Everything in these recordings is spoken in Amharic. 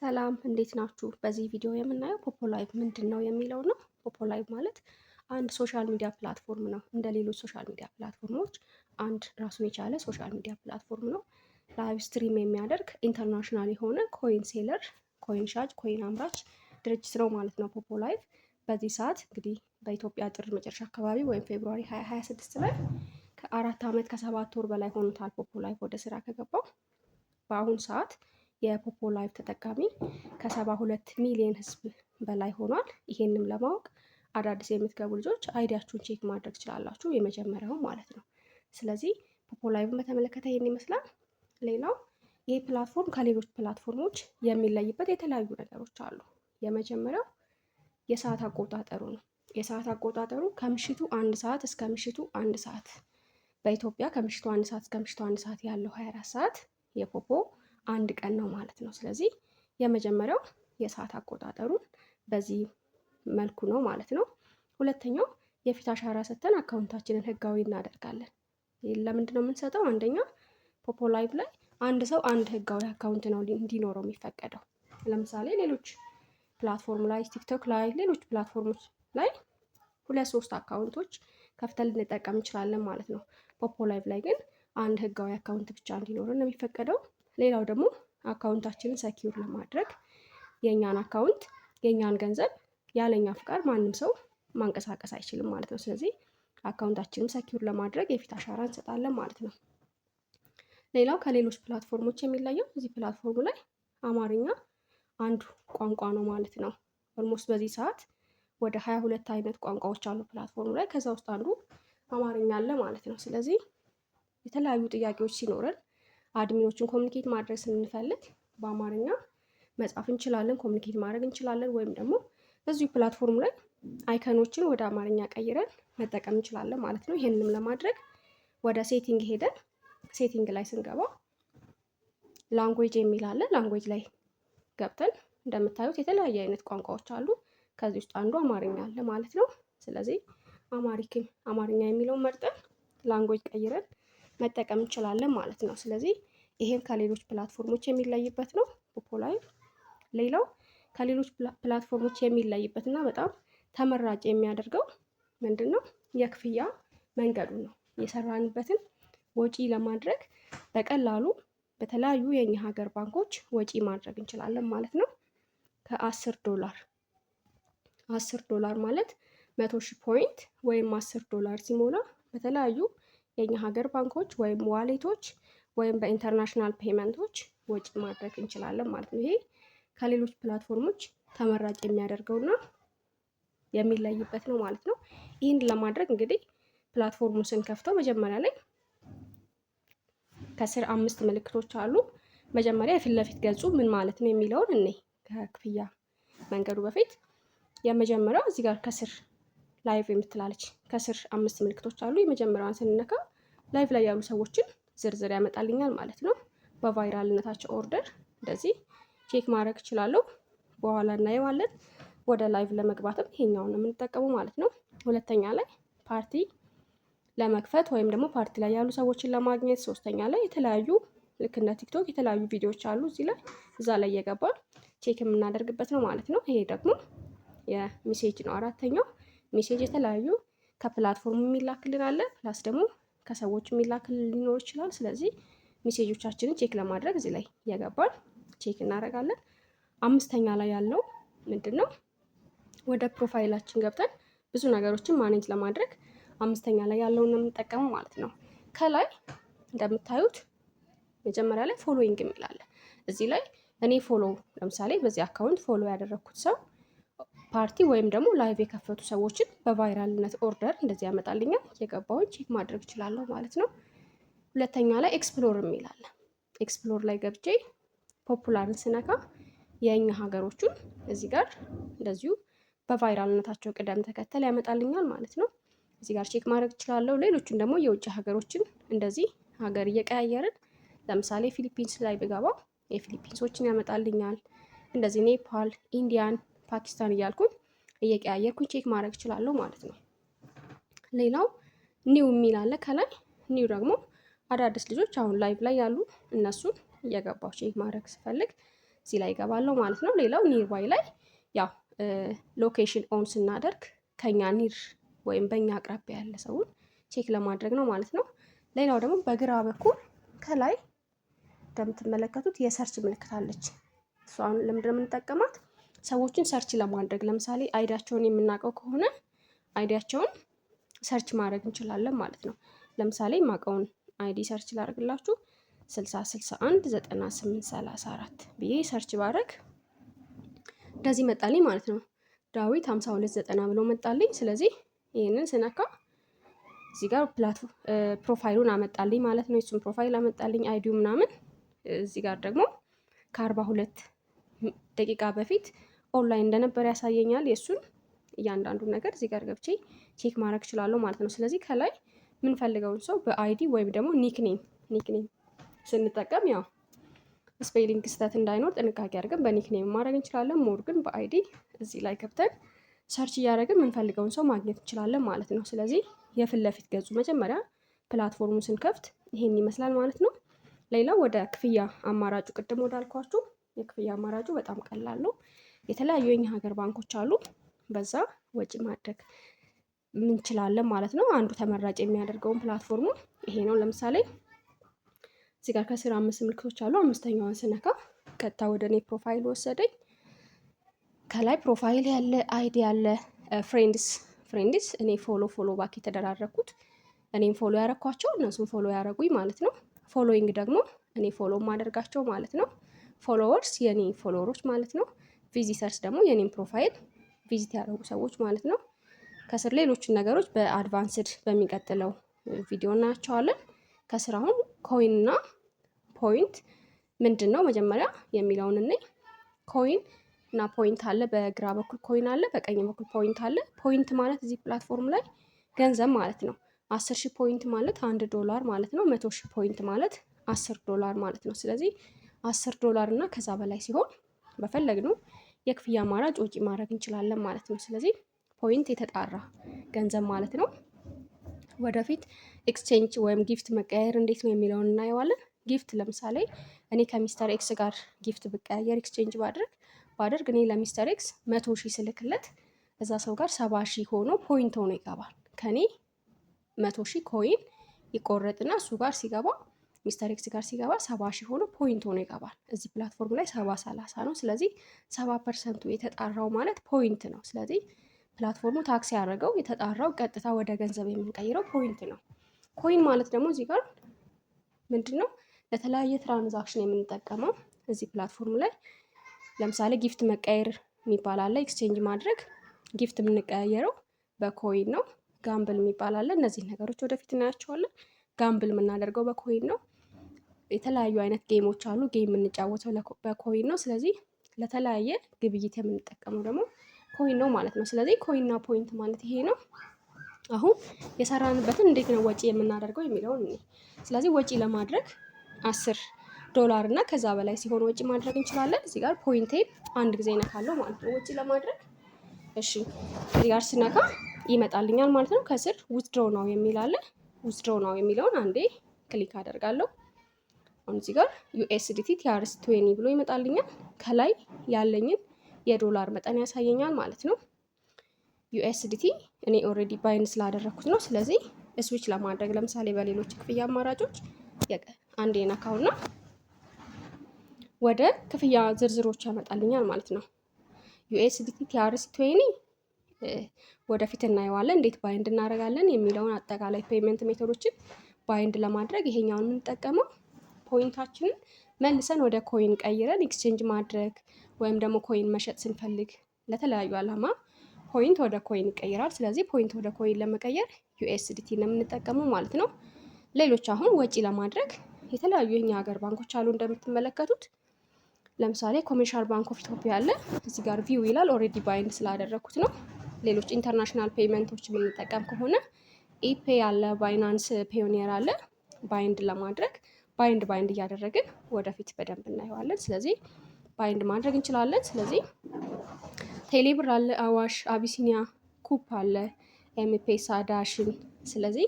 ሰላም እንዴት ናችሁ? በዚህ ቪዲዮ የምናየው ፖፖ ላይቭ ምንድን ነው የሚለው ነው። ፖፖ ላይቭ ማለት አንድ social media platform ነው። እንደ ሌሎች social media platform ኦች አንድ ራሱን የቻለ social media platform ነው። Live stream የሚያደርግ international የሆነ coin seller፣ coin ሻጭ፣ coin አምራች ድርጅት ነው ማለት ነው ፖፖ ላይቭ። በዚህ ሰዓት እንግዲህ በኢትዮጵያ ጥር መጨረሻ አካባቢ ወይም February 2026 ላይ ከ4 ዓመት ከ7 ወር በላይ ሆኖታል ፖፖ ላይቭ ወደ ስራ ከገባው። በአሁኑ ሰዓት የፖፖ ላይቭ ተጠቃሚ ከ72 ሚሊዮን ህዝብ በላይ ሆኗል። ይሄንም ለማወቅ አዳዲስ የምትገቡ ልጆች ID ያችሁን check ማድረግ ትችላላችሁ፣ የመጀመሪያው ማለት ነው። ስለዚህ ፖፖ ላይቭን በተመለከተ ይህን ይመስላል። ሌላው ይህ platform ከሌሎች platform ኦች የሚለይበት የተለያዩ ነገሮች አሉ። የመጀመሪያው የሰዓት አቆጣጠሩ ነው። የሰዓት አቆጣጠሩ ከምሽቱ 1 ሰዓት እስከ ምሽቱ 1 ሰዓት፣ በኢትዮጵያ ከምሽቱ 1 ሰዓት እስከ ምሽቱ 1 ሰዓት ያለው 24 ሰዓት የፖፖ አንድ ቀን ነው ማለት ነው። ስለዚህ የመጀመሪያው የሰዓት አቆጣጠሩን በዚህ መልኩ ነው ማለት ነው። ሁለተኛው የፊት አሻራ ሰጥተን account ኣችንን ህጋዊ እናደርጋለን። ይህን ለምንድን ነው የምንሰጠው? አንደኛ ፖፖ ላይቭ ላይ አንድ ሰው አንድ ህጋዊ account ነው እንዲኖረው የሚፈቀደው። ለምሳሌ ሌሎች platform ላይ፣ ቲክቶክ ላይ፣ ሌሎች platform ኦች ላይ ሁለት ሶስት account ኦች ከፍተን ልንጠቀም እንችላለን ማለት ነው። ፖፖ ላይቭ ላይ ግን አንድ ህጋዊ account ብቻ እንዲኖረን ነው የሚፈቀደው። ሌላው ደግሞ account ኣችንን secure ለማድረግ፣ የእኛን account የእኛን ገንዘብ ያለኛ ፍቃድ ማንም ሰው ማንቀሳቀስ አይችልም ማለት ነው። ስለዚህ account ኣችንን secure ለማድረግ የፊት አሻራ እንሰጣለን ማለት ነው። ሌላው ከሌሎች platform ኦች የሚለየው እዚህ platform ኡ ላይ አማርኛ አንዱ ቋንቋ ነው ማለት ነው። Almost በዚህ ሰዓት ወደ 22 አይነት ቋንቋዎች አሉ platform ኡ ላይ። ከዛ ውስጥ አንዱ አማርኛ አለ ማለት ነው። ስለዚህ የተለያዩ ጥያቄዎች ሲኖረን፣ admin ኦችን communicate ማድረግ ስንፈልግ በአማርኛ መጻፍ እንችላለን፣ communicate ማድረግ እንችላለን። ወይም ደግሞ እዚሁ platform ላይ icon ኦችን ወደ አማርኛ ቀይረን መጠቀም እንችላለን ማለት ነው። ይህንንም ለማድረግ ወደ setting ሄደን setting ላይ ስንገባ language የሚል አለ። Language ላይ ገብተን እንደምታዩት የተለያየ አይነት ቋንቋዎች አሉ። ከዚህ ውስጥ አንዱ አማርኛ አለ ማለት ነው። ስለዚህ Amharic ን አማርኛ የሚለውን መርጠን language ቀይረን መጠቀም እንችላለን ማለት ነው። ስለዚህ ይሄም ከሌሎች platform ኦች የሚለይበት ነው ፖፖ ላይቭ። ሌላው ከሌሎች platform ኦች የሚለይበት እና በጣም ተመራጭ የሚያደርገው ምንድን ነው? የክፍያ መንገዱ ነው። የሰራንበትን ወጪ ለማድረግ በቀላሉ በተለያዩ የኛ ሀገር ባንኮች ወጪ ማድረግ እንችላለን ማለት ነው። ከ10 ዶላር፣ 10 ዶላር ማለት 100,000 point ወይም 10 ዶላር ሲሞላ በተለያዩ የኛ ሀገር ባንኮች ወይም wallet ኦች ወይም በ international payment ኦች ወጪ ማድረግ እንችላለን ማለት ነው። ይሄ ከሌሎች platform ኦች ተመራጭ የሚያደርገውና የሚለይበት ነው ማለት ነው። ይህን ለማድረግ እንግዲህ platform ኡን ስንከፍተው መጀመሪያ ላይ ከስር አምስት ምልክቶች አሉ። መጀመሪያ የፊት ለፊት ገጹ ምን ማለት ነው የሚለውን እኔ ከክፍያ መንገዱ በፊት የመጀመሪያው እዚህ ጋር ከስር live የምትላለች ከስር አምስት ምልክቶች አሉ። የመጀመሪያዋን ስንነካ live ላይ ያሉ ሰዎችን ዝርዝር ያመጣልኛል ማለት ነው። በ viral ነታቸው order እንደዚህ check ማድረግ እችላለሁ። በኋላ እናየዋለን። ወደ live ለመግባትም ይሄኛውን ነው የምንጠቀመው ማለት ነው። ሁለተኛ ላይ ፓርቲ ለመክፈት ወይም ደግሞ ፓርቲ ላይ ያሉ ሰዎችን ለማግኘት፣ ሶስተኛ ላይ የተለያዩ ልክ እንደ ቲክቶክ የተለያዩ ቪዲዮዎች አሉ እዚህ ላይ፣ እዛ ላይ እየገባን check የምናደርግበት ነው ማለት ነው። ይሄ ደግሞ የ message ነው። አራተኛው message የተለያዩ ከ platform የሚላክልን አለ፣ plus ደግሞ ከሰዎች የሚላክልን ሊኖር ይችላል። ስለዚህ message ኦቻችንን check ለማድረግ እዚህ ላይ እየገባን check እናደርጋለን። አምስተኛ ላይ ያለው ምንድን ነው? ወደ profile ኣችን ገብተን ብዙ ነገሮችን manage ለማድረግ አምስተኛ ላይ ያለውን ነው የምንጠቀመው ማለት ነው። ከላይ እንደምታዩት መጀመሪያ ላይ following የሚል አለ። እዚህ ላይ እኔ follow፣ ለምሳሌ በዚህ account follow ያደረግኩት ሰው ፓርቲ ወይም ደግሞ live የከፈቱ ሰዎችን በ viral ነት order እንደዚህ ያመጣልኛል። የገባውን check ማድረግ እችላለሁ ማለት ነው። ሁለተኛ ላይ explore የሚል አለ። Explore ላይ ገብቼ popular ን ስነካ የእኛ ሀገሮቹን እዚህ ጋር እንደዚሁ በ viral ነታቸው ቅደም ተከተል ያመጣልኛል ማለት ነው። እዚህ ጋር check ማድረግ እችላለሁ። ሌሎቹን ደግሞ የውጭ ሀገሮችን እንደዚህ ሀገር እየቀያየርን ለምሳሌ ፊሊፒንስ ላይ ብገባ የፊሊፒንሶችን ያመጣልኛል። እንደዚህ ኔፓል፣ ኢንዲያን፣ ፓኪስታን እያልኩኝ እየቀያየርኩኝ check ማድረግ እችላለሁ ማለት ነው። ሌላው new የሚል አለ ከላይ። New ደግሞ አዳዲስ ልጆች አሁን live ላይ ያሉ እነሱን እየገባው check ማድረግ ስፈልግ እዚህ ላይ ይገባለሁ ማለት ነው። ሌላው nearby ላይ ያው location on ስናደርግ ከኛ near ወይም በእኛ አቅራቢያ ያለ ሰውን check ለማድረግ ነው ማለት ነው። ሌላው ደግሞ በግራ በኩል ከላይ እንደምትመለከቱት የ search ምልክት አለች። እሷን ለምንድን ነው የምንጠቀማት? ሰዎችን search ለማድረግ። ለምሳሌ ID ያቸውን የምናውቀው ከሆነ ID ያቸውን search ማድረግ እንችላለን ማለት ነው። ለምሳሌ የማውቀውን ID search ላደርግላችሁ፣ 60 61 98 34 ብዬ search ባረግ እንደዚህ መጣልኝ ማለት ነው። ዳዊት 52 90 ብሎ መጣልኝ። ስለዚህ ይህንን ስነካ እዚህ ጋር profile ኡን አመጣልኝ ማለት ነው። የሱን profile አመጣልኝ፣ ID ው ምናምን። እዚህ ጋር ደግሞ ከ42 ደቂቃ በፊት ኦንላይን እንደነበር ያሳየኛል። የእሱን እያንዳንዱን ነገር እዚህ ጋር ገብቼ check ማድረግ እችላለሁ ማለት ነው። ስለዚህ ከላይ የምንፈልገውን ሰው በ ID ወይም ደግሞ nickname፣ nickname ስንጠቀም ያው spelling ስህተት እንዳይኖር ጥንቃቄ አድርገን በ nickname ማድረግ እንችላለን። More ግን በ ID እዚህ ላይ ገብተን search እያደረግን የምንፈልገውን ሰው ማግኘት እንችላለን ማለት ነው። ስለዚህ የፊት ለፊት ገጹ መጀመሪያ platform ኡ ስንከፍት ይሄን ይመስላል ማለት ነው። ሌላው ወደ ክፍያ አማራጩ፣ ቅድም ወዳልኳችሁ የክፍያ አማራጩ በጣም ቀላል ነው። የተለያዩ የኛ ሀገር ባንኮች አሉ። በዛ ወጪ ማድረግ እንችላለን ማለት ነው። አንዱ ተመራጭ የሚያደርገውን platform ኡ ይሄ ነው። ለምሳሌ እዚህ ጋር ከስር አምስት ምልክቶች አሉ። አምስተኛዋን ስነካ ቀጥታ ወደ እኔ profile ወሰደኝ። ከላይ profile ያለ፣ ID ያለ፣ friends፣ friends እኔ follow follow back የተደራረግኩት፣ እኔም follow ያረኳቸው እነሱም follow ያረጉኝ ማለት ነው። Following ደግሞ እኔ follow ማደርጋቸው ማለት ነው። Followers የኔ follower ኦች ማለት ነው። Visitors ደግሞ የኔን profile visit ያደረጉ ሰዎች ማለት ነው። ከስር ሌሎችን ነገሮች በ advanced በሚቀጥለው ቪዲዮ እናያቸዋለን። ከስር አሁን coin እና point ምንድን ነው መጀመሪያ የሚለውን እንይ። Coin እና point አለ። በግራ በኩል coin አለ፣ በቀኝ በኩል point አለ። Point ማለት እዚህ platform ላይ ገንዘብ ማለት ነው። 10,000 point ማለት 1 ዶላር ማለት ነው። 100,000 point ማለት 10 ዶላር ማለት ነው። ስለዚህ 10 ዶላር እና ከዛ በላይ ሲሆን በፈለግነው የክፍያ አማራጭ ወጪ ማድረግ እንችላለን ማለት ነው። ስለዚህ point የተጣራ ገንዘብ ማለት ነው። ወደፊት exchange ወይም gift መቀያየር እንዴት ነው የሚለውን እናየዋለን። Gift ለምሳሌ እኔ ከ Mister X ጋር gift ብቀያየር፣ exchange ባደርግ እኔ ለ Mister X 100,000 ስልክለት እዛ ሰው ጋር 70,000 ሆኖ point ሆኖ ይገባል። ከኔ 100,000 coin ይቆረጥና እሱ ጋር ሲገባ፣ Mister X ጋር ሲገባ 70,000 ሆኖ point ሆኖ ይገባል። እዚህ platform ላይ 70/30 ነው። ስለዚህ 70% ኡ የተጣራው ማለት point ነው። ስለዚህ platform ኡ tax ያደረገው የተጣራው ቀጥታ ወደ ገንዘብ የምንቀይረው point ነው። Coin ማለት ደግሞ እዚህ ጋር ምንድን ነው? ለተለያየ transaction የምንጠቀመው እዚህ platform ላይ። ለምሳሌ gift መቀየር የሚባል አለ። Exchange ማድረግ፣ gift የምንቀያየረው በ coin ነው። Gamble የሚባል አለ። እነዚህ ነገሮች ወደፊት እናያቸዋለን። Gamble የምናደርገው በ coin ነው። የተለያዩ አይነት game ኦች አሉ። Game የምንጫወተው በ coin ነው። ስለዚህ ለተለያየ ግብይት የምንጠቀመው ደግሞ coin ነው ማለት ነው። ስለዚህ coin እና point ማለት ይሄ ነው። አሁን የሰራንበትን እንዴት ነው ወጪ የምናደርገው የሚለውን እኔ። ስለዚህ ወጪ ለማድረግ 10 ዶላር እና ከዛ በላይ ሲሆን ወጪ ማድረግ እንችላለን። እዚህ ጋር point ኤን አንድ ጊዜ እነካለሁ ማለት ነው ወጪ ለማድረግ። እሺ፣ እዚህ ጋር ስነካ ይመጣልኛል ማለት ነው። ከስር withdraw now የሚል አለ። Withdraw now የሚለውን አንዴ click አደርጋለሁ። አሁን እዚህ ጋር USDT TRC 20 ብሎ ይመጣልኛል። ከላይ ያለኝን የዶላር መጠን ያሳየኛል ማለት ነው። USDT እኔ already bind ስላደረግኩት ነው። ስለዚህ switch ለማድረግ ለምሳሌ በሌሎች ክፍያ አማራጮች አንዴ ነካውና ወደ ክፍያ ዝርዝሮች ያመጣልኛል ማለት ነው። USDT TRC 20 ወደፊት እናየዋለን፣ እንዴት bind እናደርጋለን የሚለውን። አጠቃላይ payment method ኦችን bind ለማድረግ ይሄኛውን የምንጠቀመው፣ point ኣችንን መልሰን ወደ coin ቀይረን exchange ማድረግ ወይም ደግሞ coin መሸጥ ስንፈልግ ለተለያዩ ዓላማ point ወደ coin ይቀይራል። ስለዚህ point ወደ coin ለመቀየር USDT ነው የምንጠቀመው ማለት ነው። ሌሎች አሁን ወጪ ለማድረግ የተለያዩ የኛ ሀገር ባንኮች አሉ እንደምትመለከቱት። ለምሳሌ Commercial Bank of Ethiopia አለ። እዚህ ጋር view ይላል፣ already bind ስላደረግኩት ነው። ሌሎች international payment ኦች የምንጠቀም ከሆነ ኢፔ አለ፣ Binance፣ Payoneer አለ። Bind ለማድረግ bind እያደረግን ወደፊት በደንብ እናየዋለን። ስለዚህ bind ማድረግ እንችላለን። ስለዚህ ቴሌብር አለ፣ አዋሽ፣ አቢሲኒያ፣ ኩፕ አለ፣ ኤምፔሳ፣ ዳሽን። ስለዚህ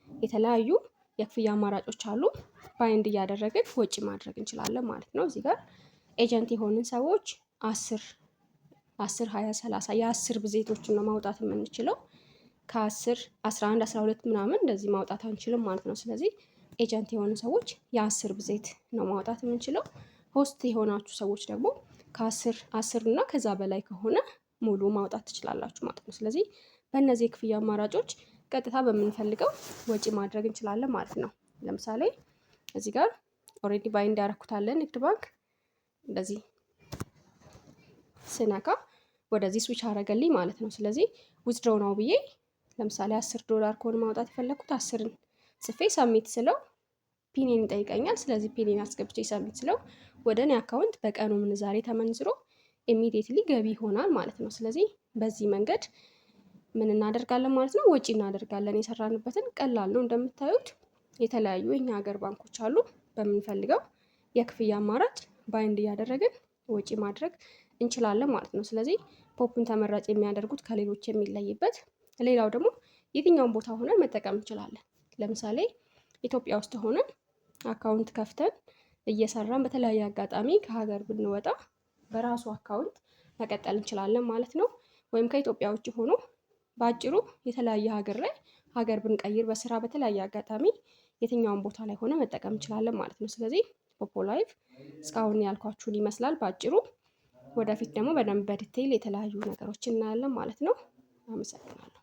የተለያዩ የክፍያ አማራጮች አሉ። Bind እያደረግን ወጪ ማድረግ እንችላለን ማለት ነው። እዚህ ጋር Agent የሆንን ሰዎች 10፣ 10፣ 20፣ 30 የ10 ብዜቶችን ነው ማውጣት የምንችለው። ከ10፣ 11፣ 12 ምናምን እንደዚህ ማውጣት አንችልም ማለት ነው። ስለዚህ agent የሆኑ ሰዎች የ10 ብዜት ነው ማውጣት የምንችለው። Host የሆናችሁ ሰዎች ደግሞ ከ10፣ 10 እና ከዛ በላይ ከሆነ ሙሉ ማውጣት ትችላላችሁ ማለት ነው። ስለዚህ በእነዚህ የክፍያ አማራጮች ቀጥታ በምንፈልገው ወጪ ማድረግ እንችላለን ማለት ነው። ለምሳሌ እዚህ ጋር already bind ያደረኩት አለ ንግድ ባንክ፣ እንደዚህ ስነካ ወደዚህ switch አደረገልኝ ማለት ነው። ስለዚህ withdraw now ብዬ ለምሳሌ 10 ዶላር ከሆነ ማውጣት የፈለግኩት 10ን ጽፌ submit ስለው PIN ኤን ይጠይቀኛል። ስለዚህ PIN ኤን አስገብቼ submit ስለው ወደ እኔ account በቀኑ ምንዛሬ ተመንዝሮ immediately ገቢ ይሆናል ማለት ነው። ስለዚህ በዚህ መንገድ ምን እናደርጋለን ማለት ነው? ወጪ እናደርጋለን የሰራንበትን። ቀላል ነው እንደምታዩት፣ የተለያዩ የኛ ሀገር ባንኮች አሉ። በምንፈልገው የክፍያ አማራጭ bind እያደረግን ወጪ ማድረግ እንችላለን ማለት ነው። ስለዚህ ፖፕን ተመራጭ የሚያደርጉት ከሌሎች የሚለይበት ሌላው ደግሞ የትኛውን ቦታ ሆነን መጠቀም እንችላለን። ለምሳሌ ኢትዮጵያ ውስጥ ሆነን account ከፍተን እየሰራን በተለያየ አጋጣሚ ከሀገር ብንወጣ በራሱ account መቀጠል እንችላለን ማለት ነው። ወይም ከኢትዮጵያ ውጭ ሆኖ በአጭሩ የተለያየ ሀገር ላይ ሀገር ብንቀይር በስራ በተለያየ አጋጣሚ የትኛውን ቦታ ላይ ሆነ መጠቀም እንችላለን ማለት ነው። ስለዚህ ፖፖ ላይቭ እስካሁን ያልኳችሁን ይመስላል በአጭሩ። ወደፊት ደግሞ በደንብ በ detail የተለያዩ ነገሮችን እናያለን ማለት ነው። አመሰግናለሁ።